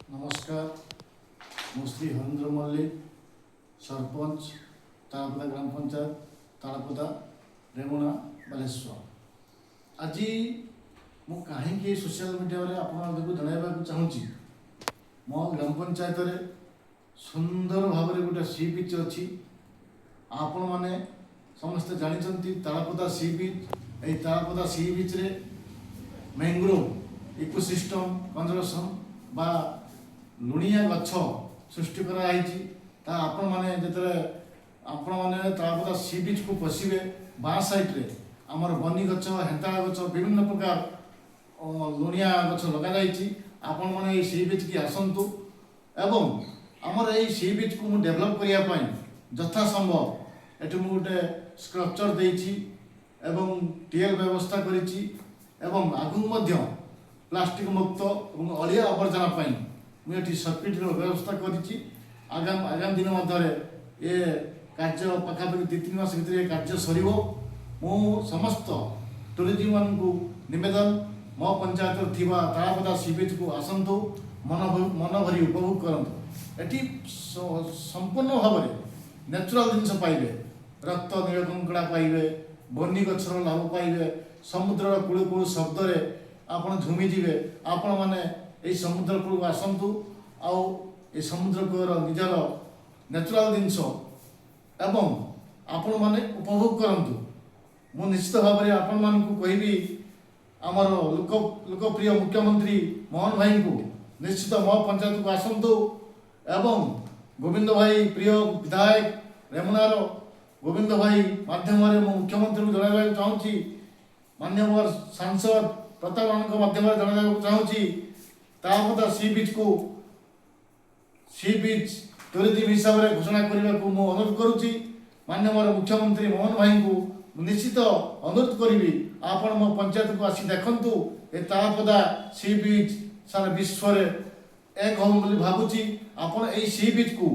ନମସ୍କାର। ମୁଁ ଶ୍ରୀ ହରେନ୍ଦ୍ର ମଲ୍ଲିକ, ସରପଞ୍ଚ, ତାଳପଦା ଗ୍ରାମ ପଞ୍ଚାୟତ, ତାଳପଦା, ରେମୁଣା, ବାଲେଶ୍ୱର। ଆଜି ମୁଁ କାହିଁକି ସୋସିଆଲ ମିଡ଼ିଆରେ ଆପଣମାନଙ୍କୁ ଜଣାଇବାକୁ ଚାହୁଁଛି, ମୋ ଗ୍ରାମ ପଞ୍ଚାୟତରେ ସୁନ୍ଦର ଭାବରେ ଗୋଟେ ସି ବିଚ୍ ଅଛି। ଆପଣମାନେ ସମସ୍ତେ ଜାଣିଛନ୍ତି ତାଳପଦା ସି ବିଚ୍। ଏହି ତାଳପଦା ସି ବିଚ୍ରେ ମ୍ୟାଙ୍ଗ୍ରୋଭ୍ ଇକୋସିଷ୍ଟମ୍ କନଜରଭେସନ୍ ବା ଲୁଣିଆ ଗଛ ସୃଷ୍ଟି କରାଯାଇଛି। ତା ଆପଣମାନେ ଯେତେବେଳେ ଆପଣମାନେ ତାଳପଦା ସି ବିଚ୍କୁ ପଶିବେ, ବାଁ ସାଇଡ଼୍ରେ ଆମର ବନି ଗଛ, ହେନ୍ତାଳ ଗଛ, ବିଭିନ୍ନ ପ୍ରକାର ଲୁଣିଆ ଗଛ ଲଗାଯାଇଛି। ଆପଣମାନେ ଏଇ ସି ବିଚ୍କି ଆସନ୍ତୁ ଏବଂ ଆମର ଏଇ ସି ବିଚ୍କୁ ମୁଁ ଡେଭଲପ୍ କରିବା ପାଇଁ ଯଥା ସମ୍ଭବ ଏଠି ମୁଁ ଗୋଟେ ସ୍କଲ୍ପଚର୍ ଦେଇଛି ଏବଂ ଟିଏଲ୍ ବ୍ୟବସ୍ଥା କରିଛି ଏବଂ ଆଗକୁ ମଧ୍ୟ ପ୍ଲାଷ୍ଟିକ୍ ମୁକ୍ତ ଏବଂ ଅଳିଆ ଆବର୍ଜନା ପାଇଁ ମୁଁ ଏଠି ସର୍କିଟ୍ର ବ୍ୟବସ୍ଥା କରିଛି। ଆଗାମୀ ଆଗାମୀ ଦିନ ମଧ୍ୟରେ ଏ କାର୍ଯ୍ୟ ପାଖାପାଖି 2-3 ମାସ ଭିତରେ ଏ କାର୍ଯ୍ୟ ସରିବ। ମୁଁ ସମସ୍ତ ଟୁରିଜିମମାନଙ୍କୁ ନିବେଦନ, ମୋ ପଞ୍ଚାୟତରେ ଥିବା ତାଳପଦା ସି ବିଚ୍କୁ ଆସନ୍ତୁ, ମନ ମନ ଭରି ଉପଭୋଗ କରନ୍ତୁ। ଏଠି ସମ୍ପୂର୍ଣ୍ଣ ଭାବରେ ନ୍ୟାଚୁରାଲ ଜିନିଷ ପାଇବେ। ରକ୍ତ ନୀଳ କଙ୍କଡ଼ା ପାଇବେ, ବନି ଗଛର ଲାଭ ପାଇବେ, ସମୁଦ୍ରର କୁଳୁ କୁଳୁ ଶବ୍ଦରେ ଆପଣ ଝୁମିଯିବେ। ଆପଣମାନେ ଏଇ ସମୁଦ୍ର କୂଳକୁ ଆସନ୍ତୁ ଆଉ ଏ ସମୁଦ୍ର କୂଳର ନିଜର ନ୍ୟାଚୁରାଲ ଜିନିଷ ଏବଂ ଆପଣମାନେ ଉପଭୋଗ କରନ୍ତୁ। ମୁଁ ନିଶ୍ଚିତ ଭାବରେ ଆପଣମାନଙ୍କୁ କହିବି, ଆମର ଲୋକପ୍ରିୟ ମୁଖ୍ୟମନ୍ତ୍ରୀ ମୋହନ ଭାଇଙ୍କୁ ନିଶ୍ଚିତ ମୋ ପଞ୍ଚାୟତକୁ ଆସନ୍ତୁ ଏବଂ ଗୋବିନ୍ଦ ଭାଇ, ପ୍ରିୟ ବିଧାୟକ ରେମୁଣାର ଗୋବିନ୍ଦ ଭାଇ ମାଧ୍ୟମରେ ମୁଁ ମୁଖ୍ୟମନ୍ତ୍ରୀଙ୍କୁ ଜଣାଇବାକୁ ଚାହୁଁଛି, ମାନ୍ୟବର ସାଂସଦ ପ୍ରତାପଙ୍କ ମାଧ୍ୟମରେ ଜଣାଇବାକୁ ଚାହୁଁଛି, ତାଳପଦା ସି ବିଚ୍କୁ ସି ବିଚ୍ ଟୁରିଜିମ୍ ହିସାବରେ ଘୋଷଣା କରିବାକୁ ମୁଁ ଅନୁରୋଧ କରୁଛି। ମାନ୍ୟବର ମୁଖ୍ୟମନ୍ତ୍ରୀ ମୋହନ ଭାଇଙ୍କୁ ମୁଁ ନିଶ୍ଚିତ ଅନୁରୋଧ କରିବି, ଆପଣ ମୋ ପଞ୍ଚାୟତକୁ ଆସି ଦେଖନ୍ତୁ। ଏ ତାଳପଦା ସି ବିଚ୍ ସାରା ବିଶ୍ୱରେ ଏକ ହେବ ବୋଲି ଭାବୁଛି। ଆପଣ ଏଇ ସି ବିଚ୍କୁ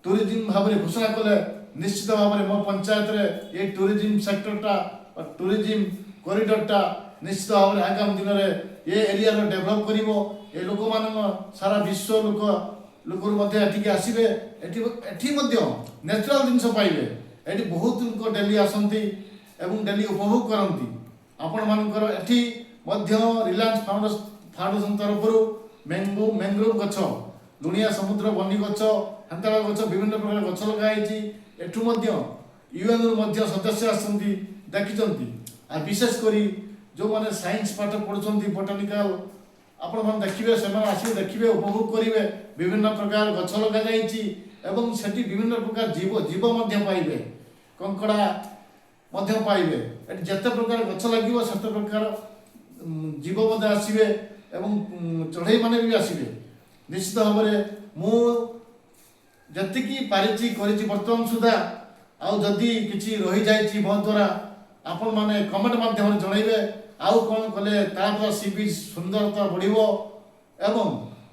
ଟୁରିଜିମ୍ ଭାବରେ ଘୋଷଣା କଲେ ନିଶ୍ଚିତ ଭାବରେ ମୋ ପଞ୍ଚାୟତରେ ଏ ଟୁରିଜିମ୍ ସେକ୍ଟରଟା ବା ଟୁରିଜିମ୍ କରିଡରଟା ନିଶ୍ଚିତ ଭାବରେ ଆଗାମୀ ଦିନରେ ଏ ଏରିଆର ଡେଭଲପ୍ କରିବ। ଏ ଲୋକମାନଙ୍କ ସାରା ବିଶ୍ୱ ଲୋକରୁ ମଧ୍ୟ ଏଠିକି ଆସିବେ। ଏଠି ମଧ୍ୟ ନ୍ୟାଚୁରାଲ ଜିନିଷ ପାଇବେ। ଏଠି ବହୁତ ଲୋକ ଡେଲି ଆସନ୍ତି ଏବଂ ଡେଲି ଉପଭୋଗ କରନ୍ତି। ଆପଣମାନଙ୍କର ଏଠି ମଧ୍ୟ ରିଲାଏନ୍ସ ଫାଉଣ୍ଡେସନ ତରଫରୁ ମ୍ୟାଙ୍ଗ୍ରୋଭ୍ ଗଛ, ଲୁଣିଆ ସମୁଦ୍ର ବନି ଗଛ, ହେନ୍ତାଳ ଗଛ, ବିଭିନ୍ନ ପ୍ରକାର ଗଛ ଲଗା ହେଇଛି। ଏଠୁ ମଧ୍ୟ ୟୁଏନ୍ରୁ ମଧ୍ୟ ସଦସ୍ୟ ଆସନ୍ତି, ଦେଖିଛନ୍ତି। ଆଉ ବିଶେଷ କରି ଯେଉଁମାନେ ସାଇନ୍ସ ପାଠ ପଢ଼ୁଛନ୍ତି, ବୋଟାନିକାଲ, ଆପଣମାନେ ଦେଖିବେ, ସେମାନେ ଆସିବେ, ଦେଖିବେ, ଉପଭୋଗ କରିବେ। ବିଭିନ୍ନ ପ୍ରକାର ଗଛ ଲଗାଯାଇଛି ଏବଂ ସେଠି ବିଭିନ୍ନ ପ୍ରକାର ଜୀବ ମଧ୍ୟ ପାଇବେ, କଙ୍କଡ଼ା ମଧ୍ୟ ପାଇବେ। ଏଠି ଯେତେ ପ୍ରକାର ଗଛ ଲାଗିବ, ସେତେ ପ୍ରକାର ଜୀବ ମଧ୍ୟ ଆସିବେ ଏବଂ ଚଢ଼େଇମାନେ ବି ଆସିବେ। ନିଶ୍ଚିତ ଭାବରେ ମୁଁ ଯେତିକି ପାରିଛି କରିଛି ବର୍ତ୍ତମାନ ସୁଦ୍ଧା। ଆଉ ଯଦି କିଛି ରହିଯାଇଛି ମୋ ଦ୍ୱାରା, ଆପଣମାନେ କମେଣ୍ଟ ମାଧ୍ୟମରେ ଜଣାଇବେ ଆଉ କ'ଣ କଲେ ତାଳପଦା ସି ବିଚ୍ ସୁନ୍ଦରତା ବଢ଼ିବ। ଏବଂ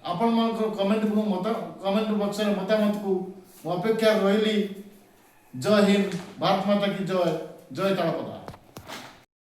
ଆପଣମାନଙ୍କର କମେଣ୍ଟକୁ ମୁଁ କମେଣ୍ଟ ବକ୍ସରେ ମତାମତକୁ ମୁଁ ଅପେକ୍ଷାରେ ରହିଲି। ଜୟ ହିନ୍ଦ, ଭାରତ ମାତା କି ଜୟ, ଜୟ ତାଳପଦା।